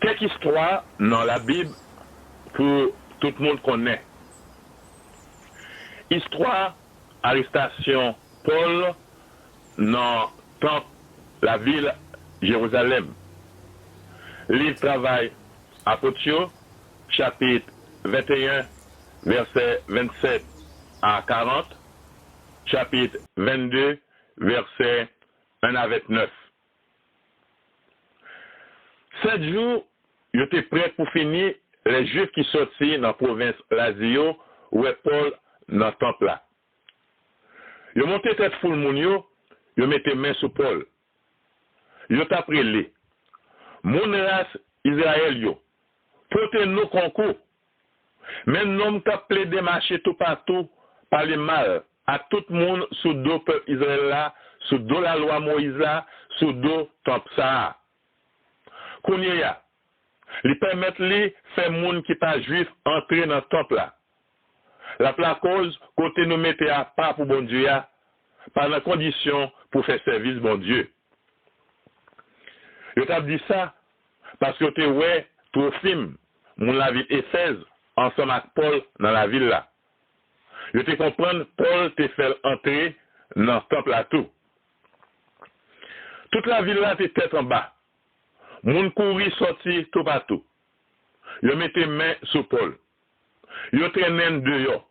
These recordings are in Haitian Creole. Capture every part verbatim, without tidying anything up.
Kèk istwa nan Labib pou tout moun konnen. Istwa arestasyon Pòl nan tanp lavil Jerizalèm. Liv Travay Apot yo, chapit venteyen, vèsè vennsèt a karant, chapit vennde, vèsè en a ventnèf. Sèt jou yo te prèt pou fini lè Jwif ki sòti nan pwovens Lazi yo wè Pòl nan tanp la. Yo monte tèt foul moun yo, yo mete men sou Pòl. Yo t ap rele, "Moun ras Izrayèl yo, pote nou konkou!" Men nonm k ap plede mache toupatou pale mal ak tout moun sou do pèp Izrayèl la, sou do lalwa Moyiz la, sou do tanp sa a. Kounye a, li pèmèt li fè moun ki pa Jwif antre nan tanp la. L ap lakòz kote nou mete apa pou Bondye a pa nan kondisyon pou fè sèvis Bondye. Yo t ap di sa paske yo te wè Twofim, moun lavil Efèz, ansanm ak Pòl nan lavil la. Yo te konprann Pòl te fè l antre nan tanp la tou. Tout lavil la te tèt anba. Moun kouri sòti toupatou. Yo mete men sou Pòl. Yo trennen l deyò.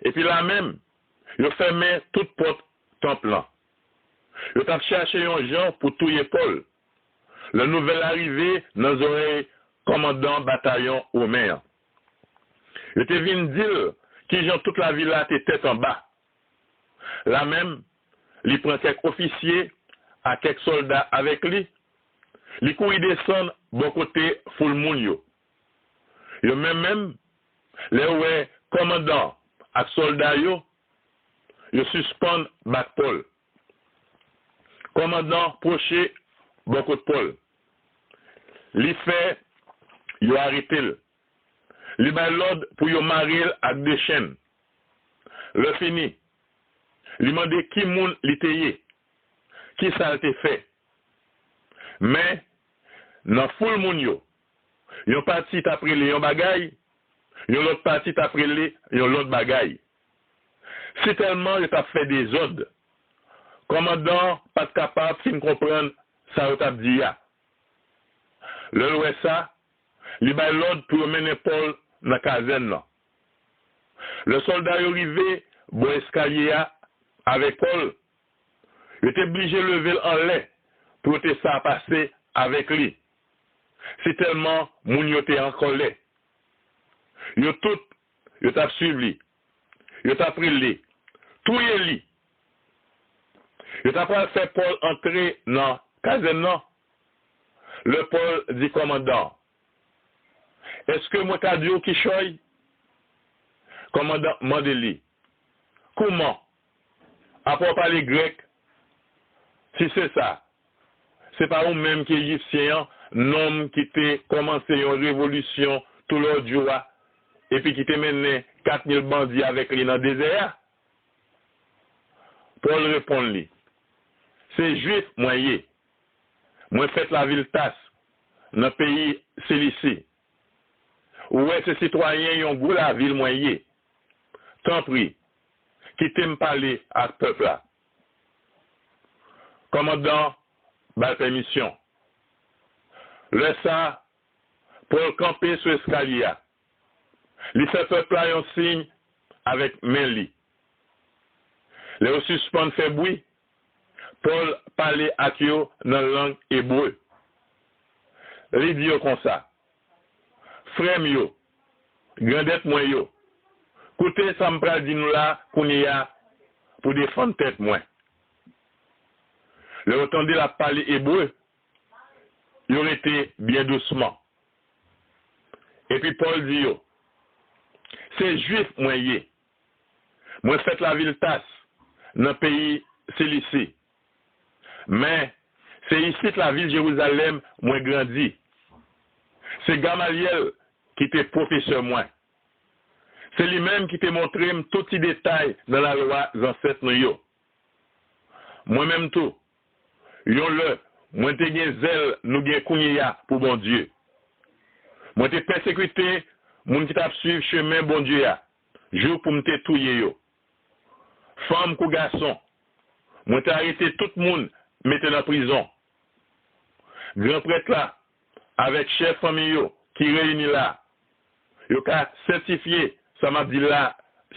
Epi lamenm, yo fèmen tout pòt tanp lan. Yo t ap chache yon jan pou touye Pòl. Lè nouvèl la rive nan zòrèy kòmandan batayon women an, yo te vin di l kijan tout lavil la te tèt anba. Lamenm, li pran kèk ofisye ak kèk sòlda avèk li. Li kouri desann bò kote foul moun yo. Yo menm menm, lè yo wè kòmandan ak sòlda yo, yo sispann bat Pòl. Kòmandan pwoche bò kot Pòl. Li fè yo arete l. Li bay lòd pou yo mare l ak de chenn. Lè fini, li mande ki moun li te ye, ki sa l te fè. Men, nan foul moun yo, yon pati t ap rele yon bagay, yon lòt pati t ap rele yon lòt bagay. Sitèlman yo t ap fè dezòd, kòmandan an pa t kapab fin konprann sa yo t ap di a. Lè l wè sa, li bay lòd pou yo mennen Pòl nan kazèn nan. Lè sòlda yo rive bò eskalye a avèk Pòl, yo te blije leve l anlè pou yo te sa pase avèk li, sitèlman moun yo te an kòlè. Yo tout, yo t ap suiv li. Yo t ap rele, "Touye li!" Yo t ap pral fè Pòl antre nan kazèn nan. Lè Pòl di kòmandan an, "Èske mwen ka di w kichòy?" Kòmandan mande li, "Kouman? Apa w pale grèk? Si se sa, se pa ou menm ki Ejipsyen an, nonm ki te kòmanse yon revolisyon tou lòdjou a, epi ki te mennen kat mil bandi avèk li nan dezè a?" Pòl reponn li, "Se Jwif mwen ye. Mwen fèt lavil Tas, nan peyi Silisi. Ou wè se sitwayen yon gwo lavil mwen ye. Tanpri, kite m pale ak pèp la." Kòmandan ba l pèmisyon. Lè sa a, Pòl kanpe sou eskalye a. Li fè pèp la yon siy avèk men li. Lè yo sispann fè bri, Pòl pale ak yo nan lang ebre. Li di yo konsa, "Frè m yo, grandèt mwen yo, koute sa m pral di nou la kounye a pou defann tèt mwen." Lè yo tande l ap pale ebre, yo rete byen dousman. Epi Pòl di yo, "Se Jwif mwen ye. Mwen fèt lavil Tas, nan peyi Silisi. Men, se isit lavil Jerizalèm mwen grandi. Se Gamalyèl ki te pwofesè mwen. Se li menm ki te montre m tout ti detay nan lalwa zansèt nou yo. Mwen menm tou, yon lè, mwen te gen zèl nou gen kounye a pou Bondye. Mwen te pèsekite moun ki t ap suiv chemen Bondye a, jouk pou m te touye yo. Fanm kou gason, mwen te arete tout moun mete nan prizon. Gran prèt la avèk chèf fanmi yo ki reyini la, yo ka sètifye sa m ap di la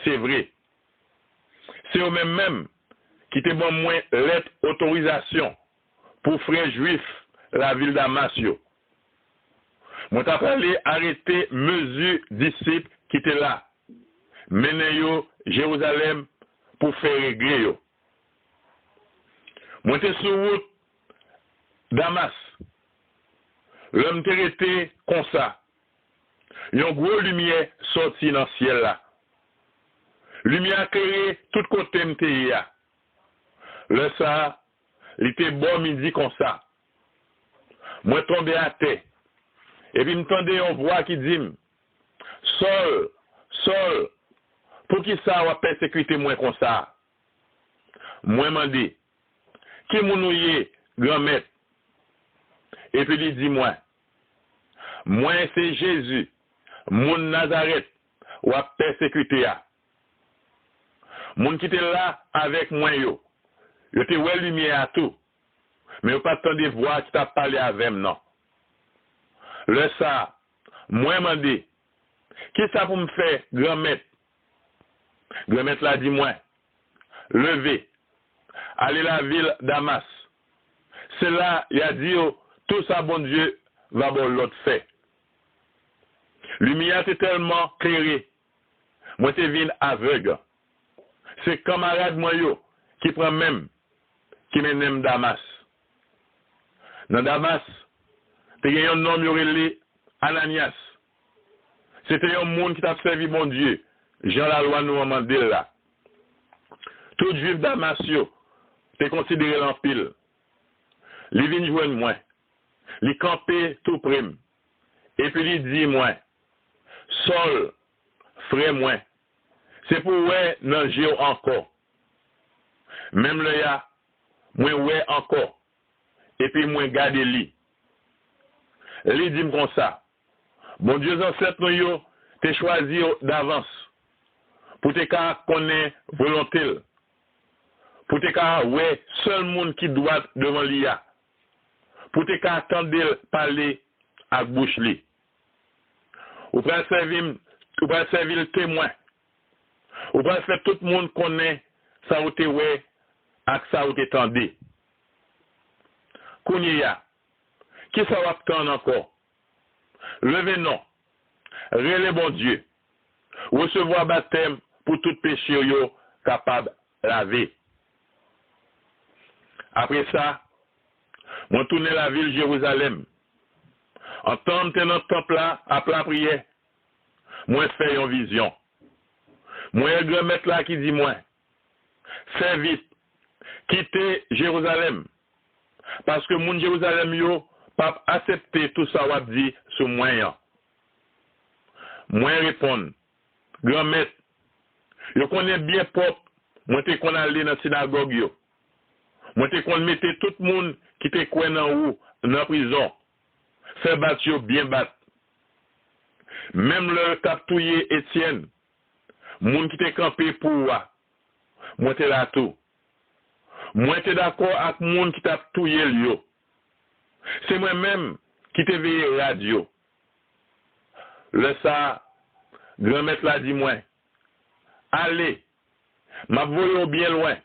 se vre. Se yo menm menm ki te ban mwen lèt otorizasyon pou frè jwif lavil Damas yo. Mwen ta prale arete mezi disip ki te la, mennen yo Jerizalèm pou fè regle yo. Mwen te sou wout Damas. Lè m te rete konsa, yon gwo limyè sòti nan syèl la. Limyè a klere tout kote m te ye a. Lè sa a, li te bò midi konsa. Mwen tonbe atè, epi m tande yon vwa ki di m, Sòl, Sòl, poukisa w ap pèsekite mwen konsa? Mwen mande, Ki moun ou ye, Granmèt? Epi li di mwen, Mwen se Jezi, moun Nazarèt, w ap pèsekite a. Moun ki te la avèk mwen yo, yo te wè limyè a tou, men yo pa t tande vwa ki t ap pale avè m nan. Lè sa a, mwen mande, Kisa pou m fè, Granmèt? Granmèt la di mwen, Leve, ale lavil Damas. Se la y a di w tou sa Bondye va ba w lòd fè. Limyè a te tèlman klere, mwen te vin avèg. Se kanmarad mwen yo ki pran men m, ki mennen m Damas. Nan Damas, te gen yon nonm yo rele Ananyas. Se te yon moun ki t ap sèvi Bondye, jan lalwa nou an mande l la. Tout Jwif Damas yo te konsidere l anpil. Li vin jwenn mwen. Li kanpe tou pre m. Epi li di mwen, Sòl, frè mwen, se pou w wè nan je w ankò. Menm lè a, mwen wè ankò, epi mwen gade li. Li di m konsa, Bondye zansèt nou yo te chwazi w davans pou te ka konnen volonte l, pou te ka wè sèl moun ki dwat devan li a, pou te ka tande l pale ak bouch li. Ou pral sèvi m, ou pral sèvi l temwen. Ou pral fè tout moun konnen sa ou te wè ak sa ou te tande. Kounye a, kisa w ap tann ankò? Leve non, rele Bondye, resevwa batèm pou tout peche w yo kapab lave. Apre sa, mwen tounen lavil Jerizalèm. Antan m te nan tanp la ap lapriyè, mwen fè yon vizyon. Mwen wè Granmèt la ki di mwen, Fè vit, kite Jerizalèm, paske moun Jerizalèm yo p ap aksepte tou sa w ap di sou mwen an. Mwen reponn, Granmèt, yo konnen byen pwòp mwen te konn ale nan sinagòg yo. Mwen te konn mete tout moun ki te kwè nan ou nan prizon, fè bat yo byen bat. Menm lè yo t ap touye Etyèn, moun ki te kanpe pou ou a, mwen te la tou. Mwen te dakò ak moun ki t ap touye l yo. Se mwen menm ki te veye rad yo. Lè sa a, Granmèt la di mwen, Ale, m ap voye w byen lwen,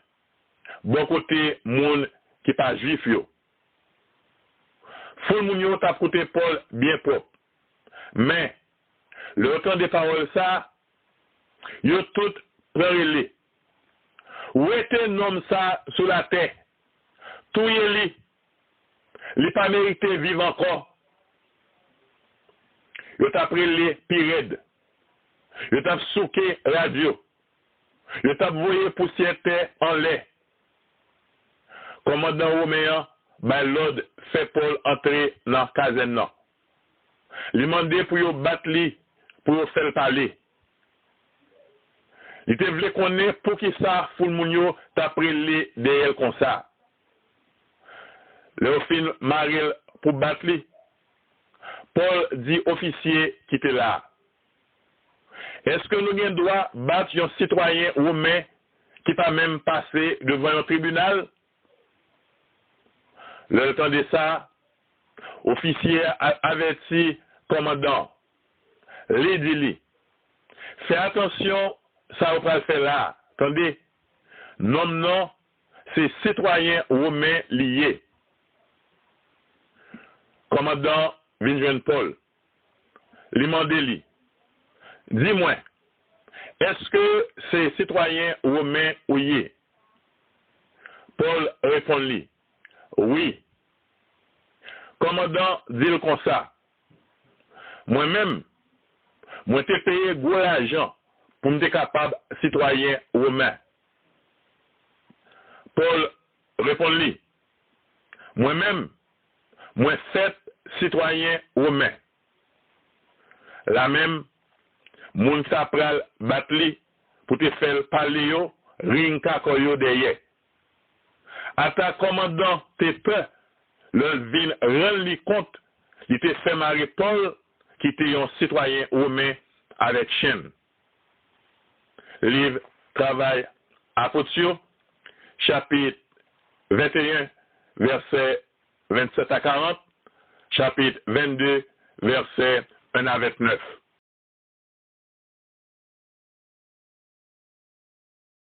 bò kote moun ki pa Jwif yo. Foul moun yo t ap koute Pòl byen pwòp. Men, lè yo tande pawòl sa a, yo tout pran rele, Wete nonm sa a sou latè! Touye li! Li pa merite viv ankò! Yo t ap rele pi rèd. Yo t ap souke rad yo. Yo t ap voye pousyè tè anlè. Kòmandan women an bay lòd fè Pòl antre nan kazèn nan. Li mande pou yo bat li, pou yo fè l pale. Li te vle konnen poukisa foul moun yo t ap rele dèyè l konsa. Lè yo fin mare l pou bat li, Pòl di ofisye ki te la a, "Èske nou gen dwa bat yon sitwayen women ki pa menm pase devan yon tribinal?" Lè l tande sa, ofisye a avèti kòmandan. Li di li, "Fè atansyon sa w pral fè la a, tande. Nonm nan se sitwayen women li ye." Kòmandan vin jwenn Pòl. Li mande li, "Di mwen, èske se sitwayen women ou ye?" Pòl reponn li, "Wi." Kòmandan di l konsa, "Mwen menm, mwen te peye gwo lajan pou m te kapab sitwayen women." Pòl reponn li, "Mwen menm, mwen fèt sitwayen women." La menm, moun sa pral bat li pou te fè l pale yo ring kakò yo dèyè. Ata kòmandan te pè lè l vin rann li kont li te fè mare Pòl, ki te yon sitwayen women, avèk chenn. Liv Travay Apot yo, chapit venteyen, vèsè vennsèt a karant, chapit vennde, vèsè en a vennèf.